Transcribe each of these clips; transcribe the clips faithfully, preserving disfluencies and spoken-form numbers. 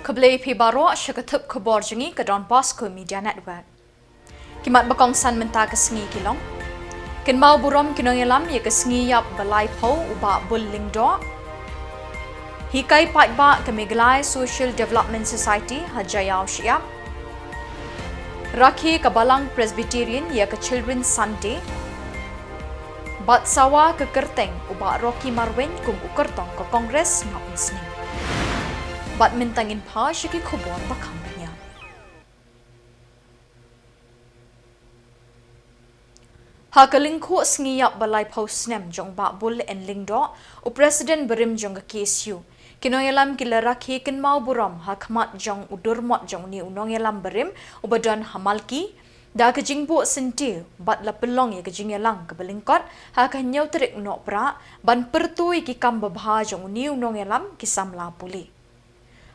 Khublei phi baroh sha ka thup khubor jong ngi ka Don Bosco Media Network. Ki mat ba kongsan mynta ka sngi ki long: Kynmaw burom ki nongïalam ïa ka sngi ïap ba laiphew u Bah Bull Lyngdoh. Hikai paidbah ka Meghalaya Social Development Society ha Jaïaw shyiap. Rakhe ka Balang Presbyterian ïa ka Children's Sunday. Bad sawa ka kyrteng u Bah Rocky Marwein kum u kyrtong ka Congress na Umsning. Bad mynta ngin phai sha ki khubor ba kham bniah. Ha ka lyngkhuh sngi ïap ba laiphew snem jong u Bah Bull N Lyngdoh, u President barim jong ka K S U, ki nongïalam ki la rakhe kynmaw burom ha khmat jong u durmot jong une u nongïalam barim uba don ha Malki, da ka jingbuh syntiew bad la pynlong ïa ka jingïalang kaba lyngkot ha ka hynñiew tarik Nohprah ban pyrto ïa ki kam babha jong une u nongïalam ki samla pule.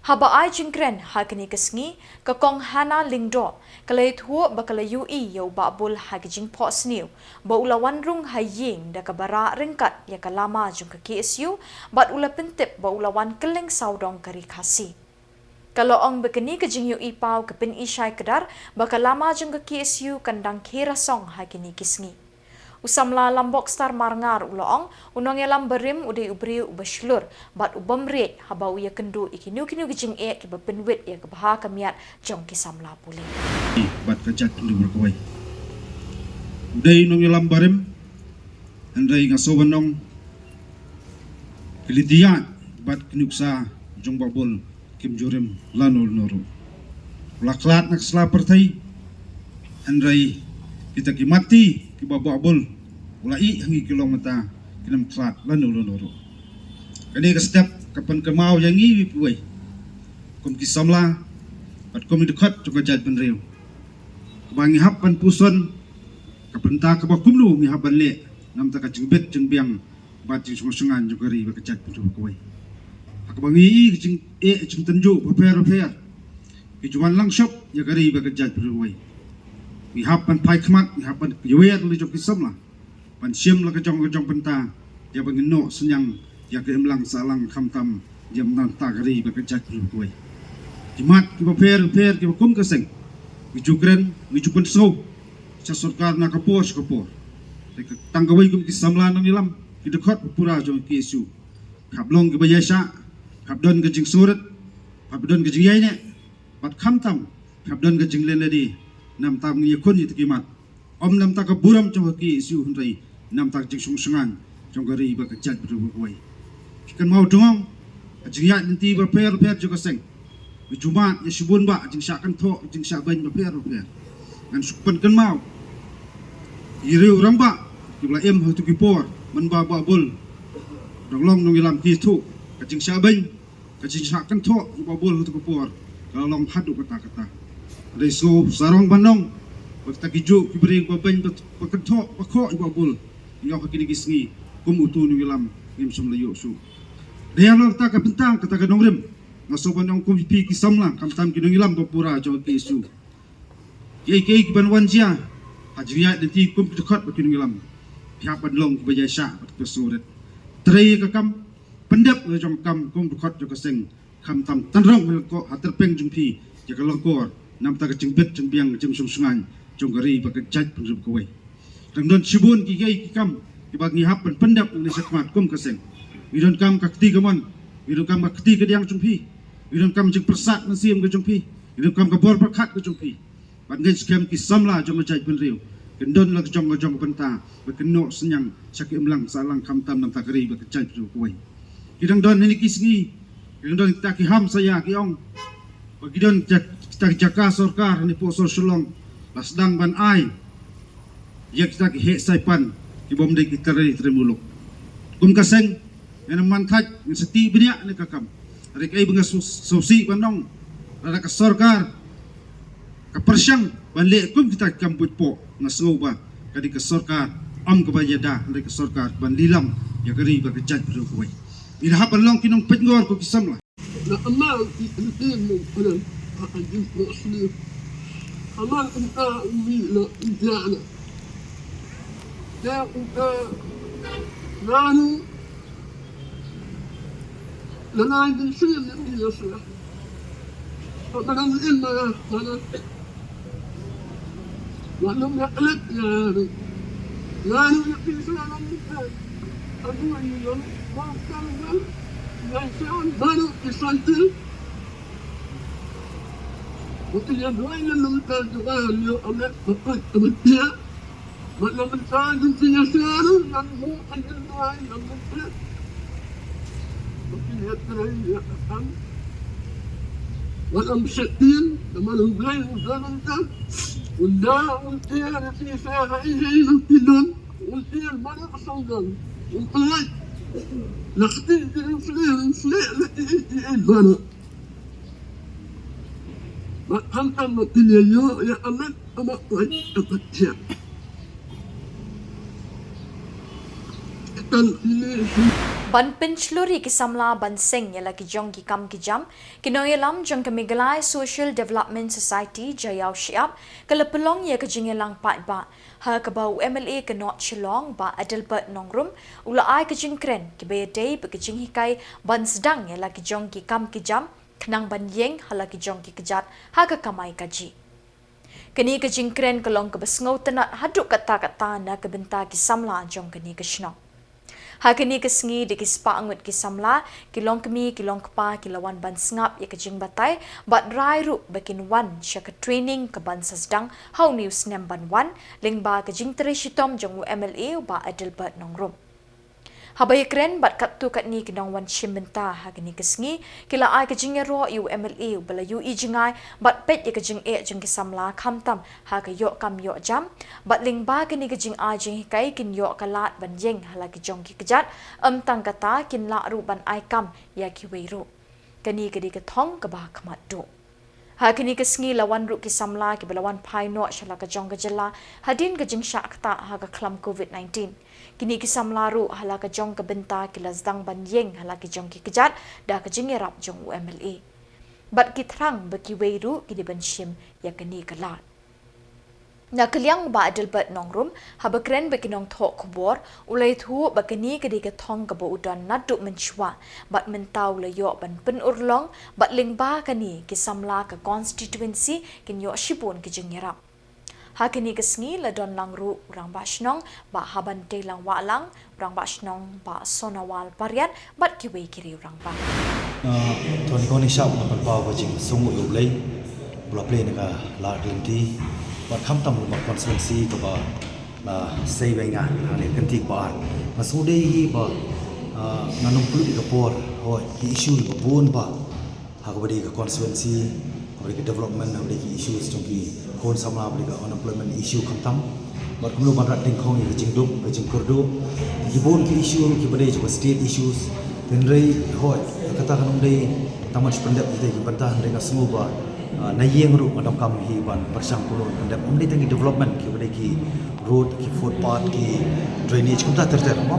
Haba ai jingkren ha kane ka sngi, ka Kong Hannah Lyngdoh ka la ïathuh ba ka la ïohi ïa u Bah Bull ha ka jingphohsniew ba u la wan rung ha ïing da kaba rah ryngkat ïa ka lama jong ka K S U bad u la pyntip ba u la wan kylleng sawdong ka Ri Khasi. Ka la ong ba kane ka jingïohi paw ka pyni shai kdar ba ka lama jong ka K S U kan dang khie rasong ha kine ki sngi. U samla Lambok Star Marngar u la ong, u nongïalam barim u dei u briew uba shlur bad u bym riej haba u ïakynduh ïa kino kino ki jingeh kiba pynwit ïa ka bha ka miat jong ki samla pule. Bad ka jaitbynriew baroh kawei. U dei u nongïalam barim, hynrei nga sngewbha ban ong, ki lynti ïaid bad ki nuksa jong Bah Bull kim ju rim lano lano ruh. U la khlad na ka sla pyrthei, hynrei kita ki matti kiba Bah Bull u la ïeh ha ngi ki long mynta kim khlad lano lano ruh. Kane ka step ka pynkynmaw ïa ngi iwei pa iwei kum ki samla bad kum ki dkhot jong ka jaitbynriew, kaba ngi hap ban puson ka bynta kaba kumno ngi hap ban leh na ka bynta ka jingbit jingbiang bad jingshong shngaiñ jong ka ri bad ka jaitbynriew kawei. Ha kaba ngi ïohi ka jingeh jingtynjuh bapher bapher ki ju wan lang shop ïa ka ri bad ka jaitbynriew kawei, ngi hap ban phai khmat, ngi hap ban ïawer la jong ki samla ban shim la ka jong ka jong bynta ïa ba ngin noh synñiang ïa ka imlang sahlang khamtam ïa mynta ka ri bad ka jaitbynriew kawei. Ki mat kiba pher pher kiba kum ka seng ngi ju kren, ngi ju pynsngew sha sorkar na ka por sha ka por. Te ka tang kawei kum ki samla nongïalam ki dkhot ba pura jong ka K S U, hap long kiba ïaishah, hap don ka jingsngewrit, hap don ka jingïaineh, bad khamtam hap don ka jingleh lade na bynta ngi ïakhun ïa kita ki mat. Ym na bynta ka burom jong ka K S U hynrei na bynta ka jingshong shngaiñ jong ka ri bad ka jaitbynriew kawei. Ki kynmaw dngong ha jingïaid lynti bapher bapher jong ka seng, ngi ju mad ïa shibun bah jingshah kynthoh jingshah beiñ bapher bapher. Ngan shu pynkynmaw ïa ki riew rangbah kiba la im ha kito ki por mynba Bah Bull u dang long nongïalam, ki ïathuh ka jingshah beiñ, ka jingshah kynthoh ïa Bah Bull ha kito ki por ka la long haduh katta katta. Hynrei sngew sarong ban ong ba kita ki juh ki briew ba beiñ ba kynthoh ba khoh ïa Bah Bull, ïoh ha kine ki sngi kum uto u nongïalam ngim shym la ïoh shuh. Dei na kata ka bynta kata ka nongrim nga sngewbha ban ong kum ïa phi ki samla khamtam ki nongïalam ba pura jong ka K S U, kiei kiei kiban wan jia ha jingïaid lynti kum ki dkhot bad ki nongïalam, phi hap ban long kiba ïaishah bad kiba sngewrit. Trei ïa ka kam, pyndep ïa la jong ka kam kum dkhot jong ka seng, khamtam tynrong ha lyngkot ha tyrpeng jong phi ïa ka lyngkor na bynta ka jingbit jingbiang jingshong shngaiñ jong ka ri bad ka jaitbynriew kawei. Dang don shibun kiei kiei ki kam kiba ngi hap ban pyndep nangne shakhmat kum ka seng. Ngi donkam ka kti kamon, ngi donkam ka kti kadiang jong phi, ngi donkam jingpyrsad mynsiem ka jong phi, ngi donkam ka bor pyrkhat ka jong phi. Bad ngin skhem ki samla jong ka jaitbynriew kin don la ka jong ka jong ka bynta ba kin noh synñiang sha ka imlang sahlang khamtam na bynta ka ri bad ka jaitbynriew kawei. Ki dang don ha kine ki sngi, ki dang don kita ki hamsaïa ki ong ba ki don kita ki jaka sorkar ha kane hapoh sor Shillong la sdang ban ai ïa kita ki heh saipan ki bym dei ki trai trai muluk. Kum ka seng ngan ym man thait, ngan sa tih bniah ïa kane ka kam. Hynrei kaei ba nga sngewsih ban ong, lada ka sorkar ka pyrshang ban leh kum kita ki kam buit poh, nga sngew ba ka dei ka sorkar ym kaba ïada, hynrei ka sorkar ban lilam ïa ka ri bad ka jaitbynriew kawei. Ngi la hap ban long ki nongpeitngor ko ki samla. Na ama ki kin mo kana a a jin ko sni. Ama kin ta mi na injana. Ya uta nanu na na jin sni na ina sni. Ban pynshlur ïa ki samla ban seng ïa la ki jong ki kam ki jam, ki nongïalam jong ka Meghalaya Social Development Society, Jaïaw Shyiap, ka la pynlong ïa ka jingïalang paidbah ha kaba u M L A ka North Shillong, Bah Adelbert Nongrum, u la ai ka jingkren kiba ïadei bad ka jinghikai ban sdang ïa la ki jong ki kam ki jam khnang ban ïeng ha la ki jong ki kjat ha ka kamai kajih. Kane ka jingkren ka long kaba sngewtynnat haduh katta katta na ka bynta ki samla jong kane ka shnong. Ha kane ka sngi da ki spah ngut ki samla, ki longkmie ki longkpa ki la wan ban sngap ïa ka jingbatai bad rai ruh ba kin wan sha ka training kaban sa sdang ha une u snem ban wan, lyngba ka jingtrei shitom jong u M L A u Bah Adelbert Nongrum. Haba ïakren bad katto katne ki nongwan shim bynta ha kane ka sngi, ki la ai ka jingïaroh ïa u M L A uba la ïohi jngai bad peit ïa ka jingeh jong ki samla khamtam ha ka ïoh kam ïoh jam, bad lyngba kane ka jingai jinghikai kin ïoh ka lad ban ïeng ha la ki jong ki kjat, ym tang kata kin lah ruh ban ai kam ïa kiwei ruh. Kane ka dei ka thong kaba khmat duh. Ha kane ka sngi la wan ruh ki samla kiba la wan phai noh sha la ka jong ka jylla hadien ka jingshah ktah ha ka khlam covid nineteen. Kine ki samla ruh ha la ka jong ka bynta ki la sdang ban ïeng ha la ki jong ki kjat da ka jingïarap jong u M L A. Bad ki thrang ba kiwei ruh ki dei ban shim ïa kane ka lad. Na ka liang u Bah Adelbert Nongrum, haba kren bad ki nongthoh khubor, u la ïathuh ba kane ka dei ka thong kaba u don naduh mynshuwa bad mynta u la ïoh ban pynurlong bad lyngba kane ki samla ka constituency kin ïoh shibun ki jingïarap. Ha kane ka sngi la don lang ruh u Rangbah Shnong Bah Habantei Langwahlang, Rangbah Shnong Bah Sonawal Pariat bad kiwei ki riew rangbah. Ah, to ngin ong shap nga pynpaw ka jingsngewnguh ïa U Blei ba la plie na ka lad ka lynti bad khamtam ruh ba constituency kaba la sei bad nga ha kane ka kynti kaba ar. Nga sngewdei hi ba, ah, ngan ym pynlut ïa ka por, hooid, ki issue kiba bun ba ha kaba dei ka constituency, ha kaba dei ka development, ha kaba dei ki issues jong ki khun samla, ha kaba dei ka unemployment issue khamtam. Bad kumno ban rat dyngkhong ïa ka jingduk, ka jingkyrduh. Ki bun ki issue kiba dei jong ka state issues. Hynrei hooid, kata kan ym dei tang ban shu pyndep ïa kita ki bynta, hynrei nga sngew ba, ah, na ïing ruh nga donkam hi ban pyrshang kumno ban pyndep. Ym dei tang ki development kiba dei ki road, ki footpath, ki drainage, kumta ter ter mo.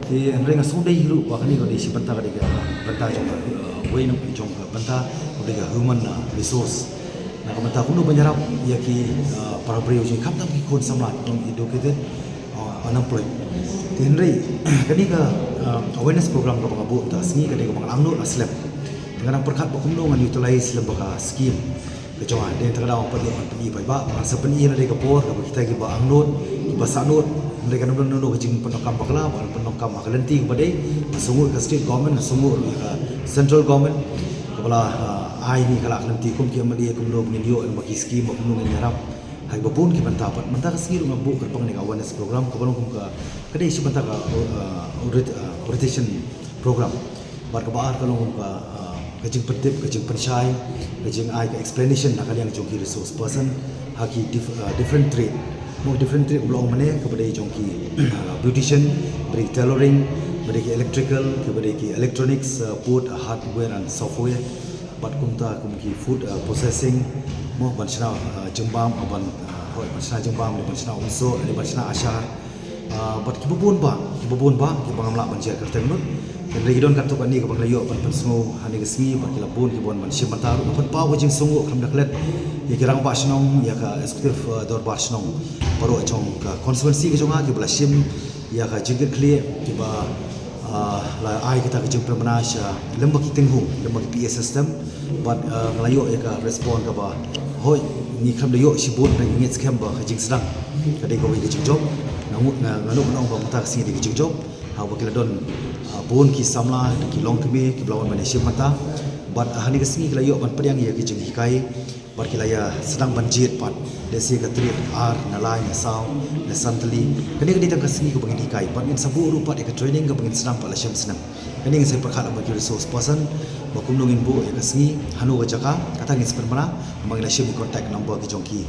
Te hynrei nga sngewdei hi ruh ba kane ka dei shi bynta, ka dei ka bynta jong ka, ah, wei na jong ka bynta, ka dei ka human, ah, resource. Na ka bynta kumno ban ïarap ïa ki, ah, para briew jong ngi, khamtam ki khun samla kiba long educated, ah, unemployed. Te hynrei kane ka, ah, awareness program kaba nga buh mynta ka sngi ka dei kaba nga la angnud la slem. Te nga dang pyrkhat ba kumno ngan utilize lem bad ka scheme ka jong nga. Dei na kata ka daw nga pynïoh ban pyni paidbah, ngan sa pyni na dei ka por kaba kita kiba angnud, kiba sahnud, hynrei kan ym don kano kano ka jingpyndonkam bakla, ba kan pyndonkam ha ka lynti kaba dei, nga sngewnguh ka state government, nga sngewnguh ruh ïa ka central government kaba la, ah, ai ïa ngi ka lad ka lynti kum ki M L A kumno ba ngin ïoh lem bad ki scheme, ba kumno ngin ïarap ha kiba bun ki bynta. Bad mynta ka sngi ruh nga buh kyrpang ïa ka awareness program kaba long kum ka, ka dei shi bynta ka, ah, ori-, ah, orientation program. Bad kaba ar ka long kum ka, ah, ka jingpyntip, ka jingpynshai, ka jingai ka explanation na ka liang jong ki resource person ha ki dif-, ah, different trade. Mo, different trade ba long mynne kaba dei jong ki, ah, beautician, kaba dei ki tailoring, kaba dei ki electrical, kaba dei ki electronics, ah, both hardware and software. Bad kumta kum ki food, ah, processing, mo, ban shna, ah, jingbam, ah, ban, ah, hooid, ban shna jingbam, ban shna umsoh, ban shna ashar. Ah, bad kiba bun bah, kiba bun bah, kiba ngam lah ban jia kyrteng lut. Hynrei ki don katto katne kaba nga la ïoh ban pynsngew ha kane ka sngi, bad ki la bun kiba wan ban shim bynta ruh. Nga pynpaw ka jingsngewnguh khlem da klet ïa ki rangbah shnong, ïa ka executive, ah, dorbar shnong baroh jong ka constituency ka jong nga, kiba la shim ïa ka jingkitkhlieh, kiba, Ah, la ai kata ka jingpynbna sha lem bad ki tynghung, lem bad ki P A system, bad, ah, nga la ïoh ïa ka respond kaba hoi, ngi khlem da ïoh shibun, ngi ngeit skhem ba ka jingsdang ka dei kawei ka jingjop. Nga ngut, nga, nga ngut, nga ong ba mynta ka sngi dei ka jingjop. Ha, ba ki la don, ah, bun ki samla, ki longkmie, kiba la wan ban ïashim mynta. Bad, ah, ha kane ka sngi ki la ïoh ban pdiang ïa ka jinghikai. Bad ki la ïa sdang ban jied pat. Lehse ka tarik ar, na lai, na saw, na san tylli. Kane ka dei tang ka sngi kaba ngin hikai. Bad ngin sa buh ruh pat ïa ka training kaba ngin sdang pat la shem snem. Kane ngin sa pyrkhat bad ki resource person ba kumno ngin buh ïa ka sngi, hano ka jaka, kata ngin sa pynbna, namar ngin la shim contact number ki jong ki.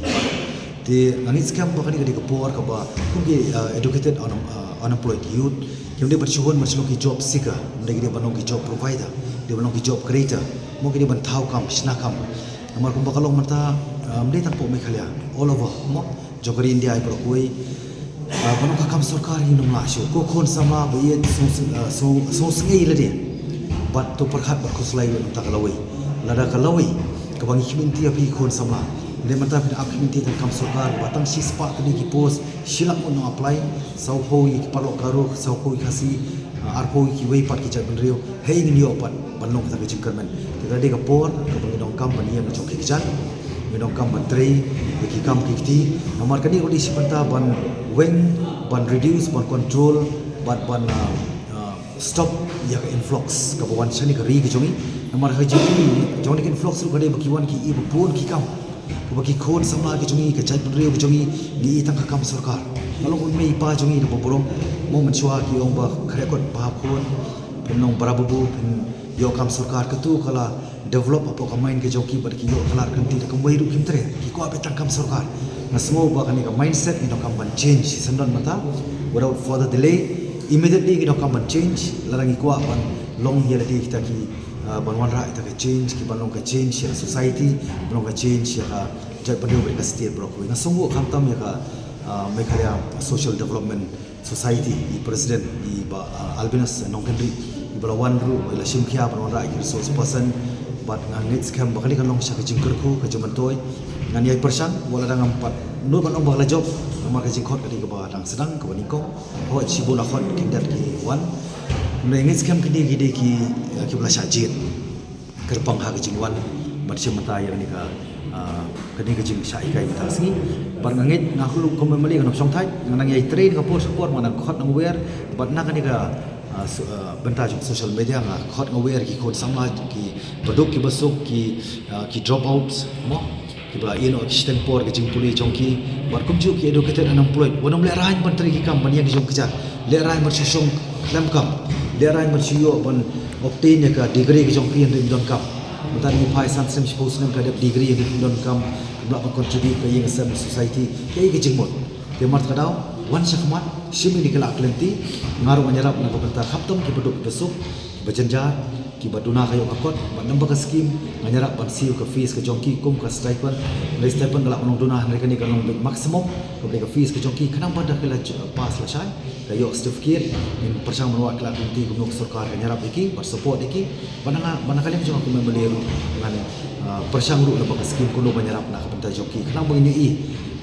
Te nga ngeit skhem ba kane ka dei ka por kaba kum ki, uh, educated un-, uh, unemployed youth, kim dei ban shu hun ban shu long ki job seeker, ym dei ki dei ban long ki job provider, dei ban long ki job creator, mo ki dei ban thaw kam, shna kam. Namar kumba ka long mynta, um, ym dei tang hapoh Meghalaya, all over, mo, jong ka ri India baroh kawei. Uh, ban long ka kam sorkar ym nang lah shuh. Ko khun samla ba ïeit sngewsynei, uh, sngewsynei lade. Bad to pyrkhat bad khuslai mynta ka lawei. Lada ka lawei kaba ngi khmih lynti ïa phi khun samla. Lada mynta phi ap khmih lynti tang kam sorkar ba tang shispah tylli ki post, shi lak ngut nang apply, sawphew ïa ki paralok Garo, sawphew ïa ki Khasi, uh, arphew ïa kiwei pat ki jaitbynriew. Hei ngin ïoh pat ban long kata ka jingkyrmen. Te ka dei ka por kaba ngi donkam ban ïeng jong ki kjat, ngi donkam ban trei ïa ki kam ki kti. Namar kane ka dei shi bynta ban weng, ban reduce, ban control, ban, ban, uh, uh, stop ïa ka influx kaba wan shane ka ri ka jong ngi. Namar ka jong ngi, jong ngi ka influx ruh ka dei ba ki wan ki ïoh ba bun ki kam. Kaba ki khun samla ki jong ngi, ka jaitbynriew ki jong ngi, ngi ïoh tang ka kam sorkar. Nga long u mei pa jong ngi na ba burom, mo mynshuwa ki ong ba khreh kot ba khun, phin long bara babu, phin ïoh kam sorkar, katu ka la develop hapoh ka mind ka jong ki bad ki ïoh ka lad ka lynti da kumwei ruh kim treh, ki kwah beit tang kam sorkar. Nga sngew ba kane ka mindset ngi donkam ban change, shi syndon mynta, without further delay, immediately ngi donkam ban change, lada ngi kwah ban long ïa lade kita ki, ah, ban wanrah ïa ka change, ki ban long ka change ïa ka society, ban long ka change ïa ka jaitbynriew bad ka state baroh kawei. Nga sngew khamtam ïa ka, ah, Meghalaya Social Development Society, i president, i Bah, ah, Albinus Nongkynrih, iba la wan ruh, i la shim khia ban wanrah ïa ki resource person, bad nga ngeit skhem ba kane kan long sha ka jingkyrkhu, ka jingmyntoi. Ngan ïai pyrshang, wat la dang ngam pat nud ban ong ba la jop, namar ka jingkhot ka dei kaba dang sdang, kaba nyngkong. Hooid shibun la khot, khyndiat ki wan. Nga ngeit skhem kine ki dei ki, eh, kiba la shah jied kyrpang ha ka jingwan ban shim bynta ïa kane ka, ah, kane ka jingshah hikai mynta ka sngi. Bad nga ngeit nga ruh kum u M L A ngan ym shong thait, nga nang ïai trei na ka por sha ka por, nga nang khot nang wer, bad na kane ka, ah, so-, ah, bynta jong social media nga khot nga wer ki khun samla, ki baduk ki basuk, ki, ah, ki dropouts, mo. Kiba ïehnoh shiteng por ka jingpule jong ki, bad kumjuh ki educated unemployed. Wat nym lehraiñ ban trei ki kam ban ïeng ki jong ki kjat. Lehraiñ ban shu shong khlem kam. Lehraiñ ban shu ïoh ban obtain ïa ka degree ka jong phi hynrei ym don kam. Mynta ngi phai san snem shiphew snem ka dep degree hynrei ym don kam. Ym lah ban contribute ka ïing ka sem society. Kaei ka jingmut? Te namar kata ka daw, wan shakhmat, shim ïa kine ki lad ki lynti, nga ruh ngan ïarap na ka bynta khamtam ki baduk ki basuk, ki bajynjar, kiba duna ka ïoh ka kot, bad namar ka skim, ngan ïarap ban siew ka fees ka jong ki kum ka stipend, hynrei stipend ka lah ban long duna, hynrei kane ka long beit maximum, kaba dei ka fees ka jong ki, khnang ba lada ki la pass lashai, ka ïoh certificate, ngin pyrshang ban wad ki lad ki lynti kumno ka sorkar kan ïarap ïa ki, ban support ïa ki, bad na nga, bad na ka liang jong nga kum u M L A ruh, ngan, ah, pyrshang ruh lyngba ka skim kumno ban ïarap na ka bynta jong ki, khnang ba ngin ïohi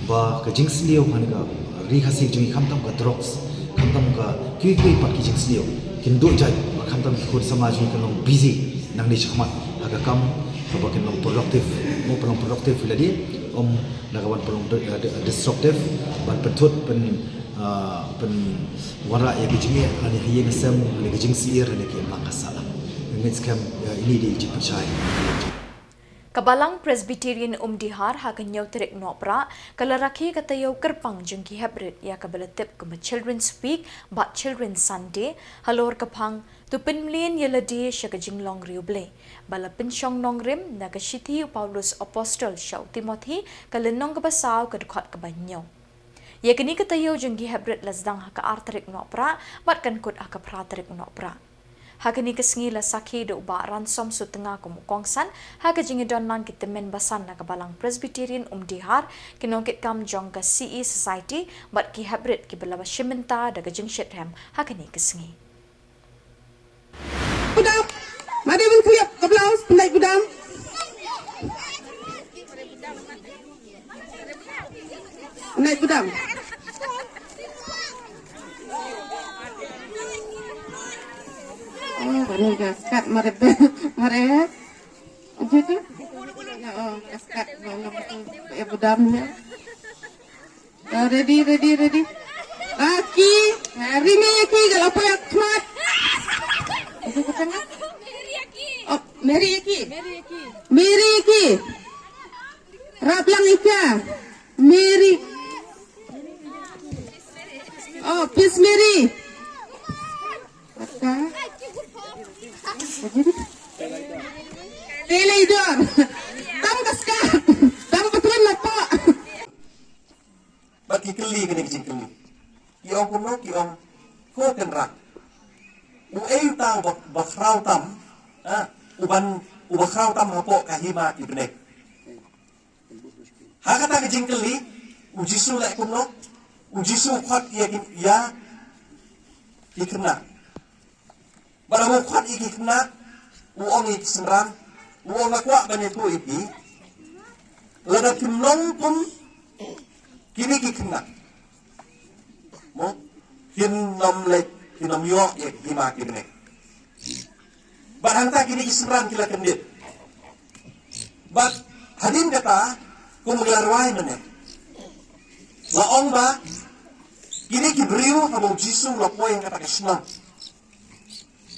ba ka jingsniew ha kane ka ri Khasi jong ngi khamtam ka drugs, khamtam ka kiwei kiwei pat ki jingsniew kin duh jait, bad khamtam ki khun samla jong ngi kin long busy nangne shakhmat ha ka kam kaba kin long productive, mo, pynlong productive ïa lade, ym na ka ban pynlong de-, de-, destructive, ban pynthut, pyn, ah, pynwanrah ïa ka jingeh lane ha ïing ha sem lane ka jingsyier lane ka imlang ka sahlang. Nga ngeit skhem, ah, ine i dei i jingpynshai. Ka Balang Presbyterian Umdihar ha ka hynñiew tarik Nohprah ka la rakhe ka taïew kyrpang jong ki heprit ïa kaba la tip kum ka Children's Week bad Children's Sunday halor ka phang To pynmlien ïa lade sha ka jinglong riewblei, ba la pynshong nongrim na ka shithi u Paulus Apostol sha u Timothi, ka lynnong kaba saw, ka dkhot kaba hynñiew. Ïa kane ka taïew jong ki heprit la sdang ha ka ar tarik Nohprah bad kan kut ha ka phra tarik Nohprah. Ha kane ka sngi la sakhi da u Bah Ransom Sutnga kum u kongsan ha ka jingïadonlang ki tymmen basan na ka Balang Presbyterian Umdihar, ki nongkitkam jong ka C E Society bad ki heprit kiba la shim bynta da ka jingshitrhem ha kane ka sngi. Budam. Mada bun puyap ka blouse, pyndait budam. Pyndait budam. Ka skat mare be, mare. Jiti? Oh, ka skat, oh, eh, budam ya. Ah, ready, ready, ready. Ah, ki, ah, Rimi ki, kalau apa ya, khmat. Itu bukan, ah? Oh, Mary ki. Mary ki. Raplang ika. Mary. Oh, Peace Mary. Aka. Tele idor. Tam ka skat. Tam patron na pa. Bad ki kylli kane ki jingkylli. Ki ong kumno, ki ong, ko Kynrad, u ei uta uba, uba khraw tam, ha, uban, uba khraw tam hapoh ka hima ki bneng. Ha kata ka jingkylli, u Jisu leh kumno, u Jisu khot ïa ki, ïa ki khynnah. Bad haba u khot ïa ki khynnah, u ong ïa ki synran, u ong, nga kwah ban ïathuh ïa phi, lada phim long kum kine ki khynnah, mo, phin ym leit, phin ym ïoh ïa ka hima ki bneng. Bad hangta kine ki synran ki la kyndit. Bad hadien kata, kum ngi la rwai mynne, la ong ba kine ki briew, haba u Jisu u la poi ha kata ka shnong,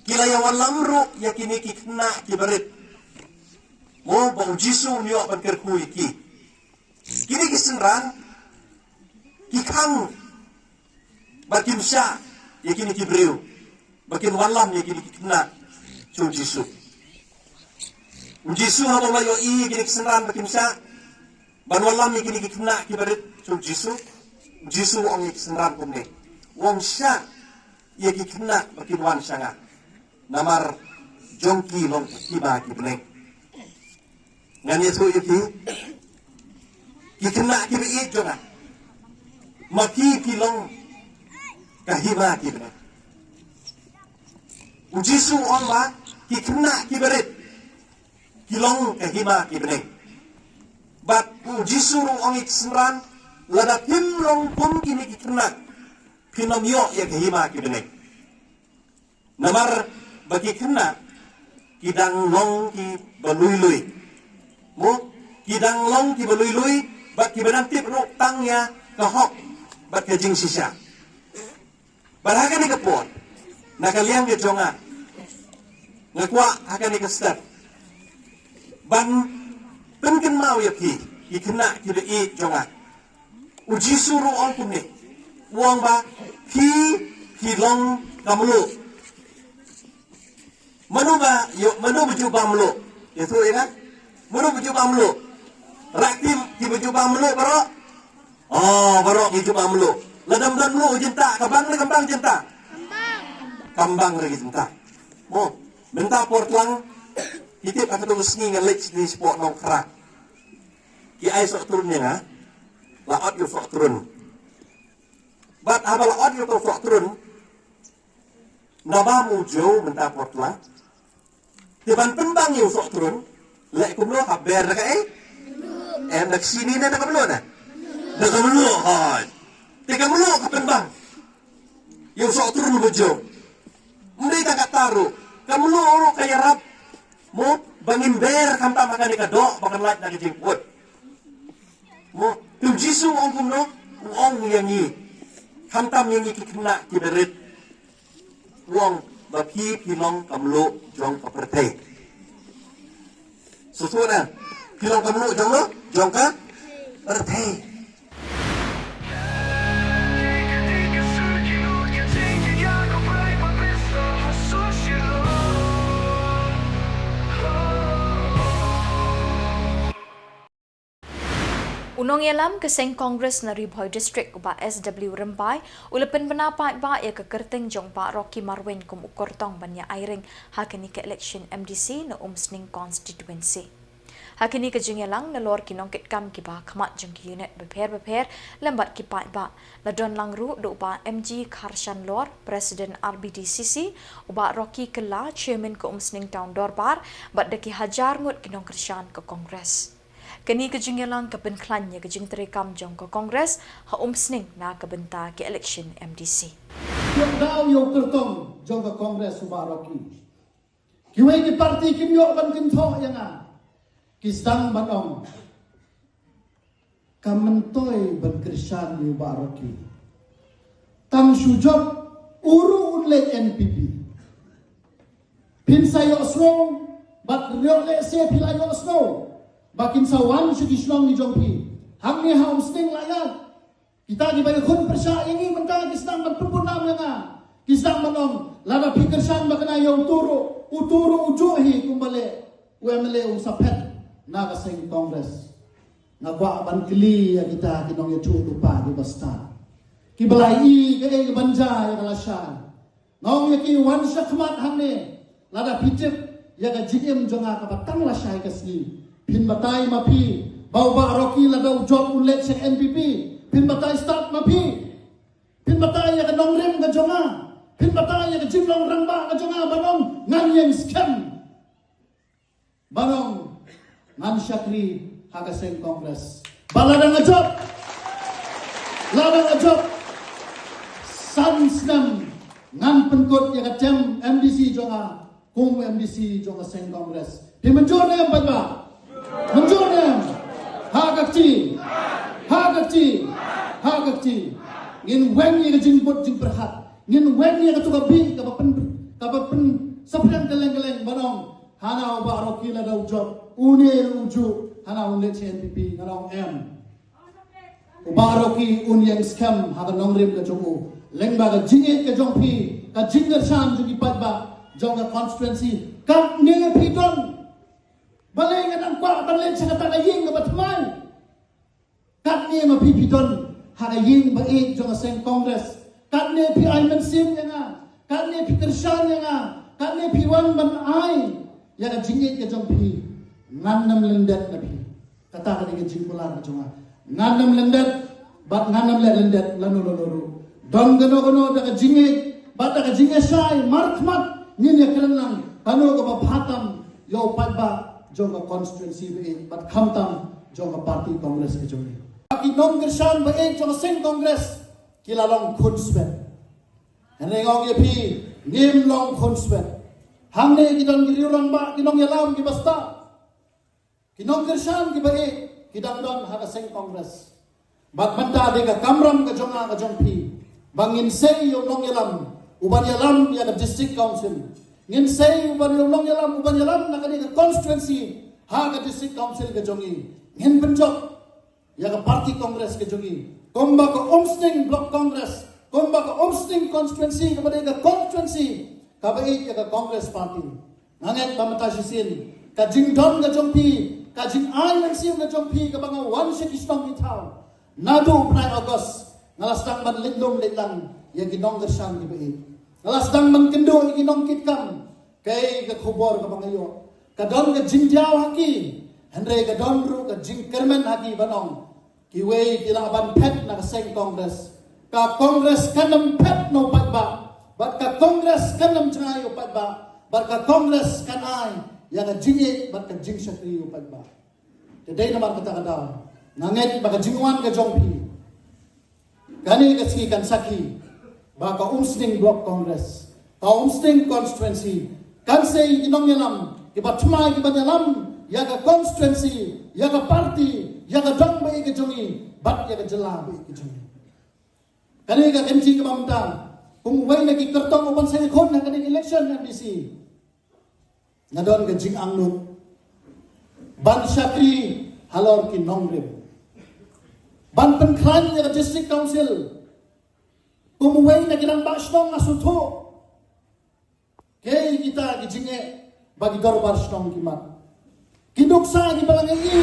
ki la ïa wallam ruh ïa kine ki khynnah kiba rit, mo, ba u Jisu un ïoh ban kyrkhu ïa ki. Kine ki synran ki khang ba kim shah ïa kine ki briew ba kin wallam ïa kine ki khynnah jong u Jisu. U Jisu haba u la ïohi ïa kine ki synran ba kim shah ban wallam ïa kine ki khynnah kiba rit jong u Jisu, u Jisu u ong ïa ki synran kumne, u ong, shah ïa ki khynnah ba kin wan sha nga, namar jong ki long ka hima ki bneng. Ngan ïathuh ïa phi, ki khynnah kiba ïeit jong nga, ma phi phi long ka hima ki bneng. U Jisu u ong ba ki khynnah kiba rit ki long ka hima ki bneng. Bad u Jisu ruh u ong ïa ki synran, lada phim long kum kine ki khynnah, phin ym ïoh ïa ka hima ki bneng. Namar ba ki khynnah ki dang long kiba lui lui, mo, ki dang long kiba lui lui, bad kiba dang tip ruh tang ïa ka hok bad ka jingshisha. Bad ha kane ka por, na ka liang ka jong nga, nga kwah ha kane ka step ban pynkynmaw ïa phi, ki khynnah kiba ïeit jong nga. U Jisu ruh u ong kumne, u ong ba phi, phi long ka mluh. Mano ba, ïoh, mano ba ju bam mluh? Ïathuh ïa nga. Mano ba ju bam mluh? Rah kti kiba ju bam mluh baroh. Oh, baroh ki ju bam mluh. Lada ym don mluh, u jynta ka bang ne kam bang jynta? Kam bang re ki jynta. Mo, mynta por tlang, ki tip ha katto ka sngi nga leit sha, shapoh Nongkhrah. Ki ai sohtrun ïa nga. La ot ïa u sohtrun. Bad haba la ot ïa u sohtrun, nga bam u jew mynta por tlang. Te ban pynbang ïa u sohtrun, leh kumno, hap ber da kaei? Em, da ka shini ne da ka mluh ne? Da ka mluh, hooid. Te ka mluh ka pynbang ïa u sohtrun uba jew. Ym dei tang katta ruh, ka mluh ruh ka ïarap, mo, ba ngin ber khamtam ha kane ka doh ba kan lait na ka jingput. Mo, te u Jisu u ong kumno? U ong ïa ngi, khamtam ïa ngi ki khynnah kiba rit, u ong ba phi, phi long ka mluh jong ka pyrthei. Sngewthuh na, phi long ka mluh jong, jong ka pyrthei. U nongïalam ka seng Congress na Ri Bhoi District, u Bah S W Rymbai, u la pynbna paidbah ïa ka kyrteng jong u Bah Rocky Marwein kum u kyrtong ban ïa airing ha kane ka election M D C na Umsning Constituency. Ha kane ka jingïalang nalor ki nongkitkam kiba khmat jong ki unit bapher bapher lem bad ki paidbah, la don lang ruh da u Bah M G Kharshanlor, President R B D C C, u Bah Rocky Kylla, Chairman ka Umsning Town Dorbar, bad da ki hajar ngut ki nongkyrshan ka Congress. Kane ka jingïalang ka pynkhlaiñ ïa ka jingtreikam jong ka Congress ha Umsning na ka bynta ka election M D C. Phi ïoh daw ïa u kyrtong jong ka Congress u Bah Rocky. Kiwei ki parti kim ïoh ban kynthoh ïa nga. Ki sdang ban ong, ka myntoi ban kyrshan ïa u Bah Rocky. Tang shu jop u ruh un leit N P P. Phin sa ïohsngew, bad ïoh lehse phi la ïohsngew ba kin sa wan sha ki shnong ki jong phi. Hangne ha Umsning la ïaid. Kita kiba ïakhun pyrshah ïa ngi mynta ki sdang ban pynbun nam ïa nga. Ki sdang ban ong, lada phi kyrshan ba kane ïa utu ruh, utu ruh u juh hi kumba leh u M L A u sa phet na ka seng Congress. Nga kwah ban kylli ïa kita ki nongïathuhlypa kiba stad, kiba la ïohi kaei kaban jia ïa ka lashai. Nga ong ïa ki, wan shakhmat hangne. Lada phi tip ïa ka jingim jong nga kaba tang lashai ka sngi, phin batai ma phi ba u Bah Rocky lada u jop un leit sha N P P. Phin batai stad ma phi. Phin batai ïa ka nongrim ka jong nga. Phin batai ïa ka jinglong rangbah ka jong nga ban ong ngan ïeng skhem. Ban ong ngan shakri ha ka seng Congress. Ba lada nga jop, lada nga jop san snem, ngan pynkut ïa ka term M D C jong nga kum u M D C jong ka seng Congress. Phi mynjur ne em paidbah? Mynjur ne em? Ha ka kti, ha ka kti, ha ka kti. Ngin weng ïa ka jingbud jingpyrkhat. Ngin weng ïa katu ka bih kaba pyn, kaba pynsaphriang kylleng kylleng ban ong, hana u Bah Rocky lada u jop, une u juh, hana un leit sha N P P. Ngan ong em. U Bah Rocky un ïeng skhem ha ka nongrim ka jong u. Lyngba ka jingïeit ka jong phi, ka jingkyrshan jong ki paidbah jong ka constituency, katne phi don. Balei nga dang kwah ban leit sha kata ka ïing kaba thymmai? Katne ma phi phi don ha ka ïing ba ïeit jong ka seng Congress. Katne phi ai mynsiem ïa nga. Katne phi kyrshan ïa nga. Katne phi wan ban ai ïa ka jingïeit ka jong phi. Ngan ym lyndet na phi. Kata ka dei ka jingkular ka jong nga. Ngan ym lyndet bad ngan ym leh lyndet lano lano ruh. Don kano kano da ka jingïeit bad da ka jingïashai markhmat ngin ïakren lang kano kaba bha tam ïa u paidbah jong ka constituency ba ïeit bad khamtam jong ka party Congress ka jong ngi. Ki nongkyrshan ba ïeit jong ka seng Congress ki la long khun swet. Hynrei nga ong ïa phi, ngim long khun swet. Hangne ki don ki riewrangbah, ki nongïalam kiba stad. Ki nongkyrshan kiba ïeit ki dang don ha ka seng Congress. Bad mynta dei ka kamram ka jong nga ka jong phi ba ngin sei ïa u nongïalam uban ïalam ïa ka District Council. Ngin sei uban ïa u nongïalam uban ïalam na kane ka constituency ha ka District Council ka jong ngi. Ngin pynjop ïa ka party Congress ka jong ngi. Kumba ka Umsning Block Congress, kumba ka Umsning constituency kaba dei ka constituency kaba ïeit ïa ka Congress Party. Nga ngeit ba mynta shisien ka jingdon ka jong phi, ka jingai mynsiem ka jong phi kaba nga wan sha ki shnong ki thaw naduh u bnai August, nga la sdang ban leit lum leit lang ïa ki nongkyrshan kiba ïeit. Nga la sdang ban kynduh ïa ki nongkitkam. Kaei ka khubor kaba nga ïoh? Ka don ka jingdiaw ha ki, hynrei ka don ruh ka jingkyrmen ha ki ban ong, kiwei ki lah ban phet na ka seng Congress. Ka Congress kan ym phet na u paidbah, bad ka Congress kan ym jngai ïa u paidbah, bad ka Congress kan ai ïa ka jingïeit bad ka jingshakri ïa u paidbah. Te dei namar kata ka daw nga ngeit ba ka jingwan ka jong phi kane ka sngi kan sakhi ba ka Umsning Block Congress, ka Umsning constituency kan sei ïa ki nongïalam kiba thymmai kiban ïalam ïa ka constituency, ïa ka party, ïa ka dong ba ïeit ka jong ngi bad ïa ka jylla ba ïeit ka jong ngi. Kane ka kynti kaba mynta kum uwei na ki kyrtong uban sa ïakhun ha kane ka election M D C, nga don ka jingangnud ban shakri halor ki nongrim, ban pynkhlaiñ ïa ka District Council kum uwei na ki rangbah shnong. Nga sngewthuh kiei kita ki jingeh ba ki dorbar shnong ki mad, ki nuksa kiba la ngi.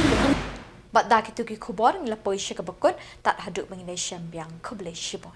Bad da kitu ki khubor ngi la poi sha kaba kut. Tad haduh ba ngin ïashem biang, khublei shibun.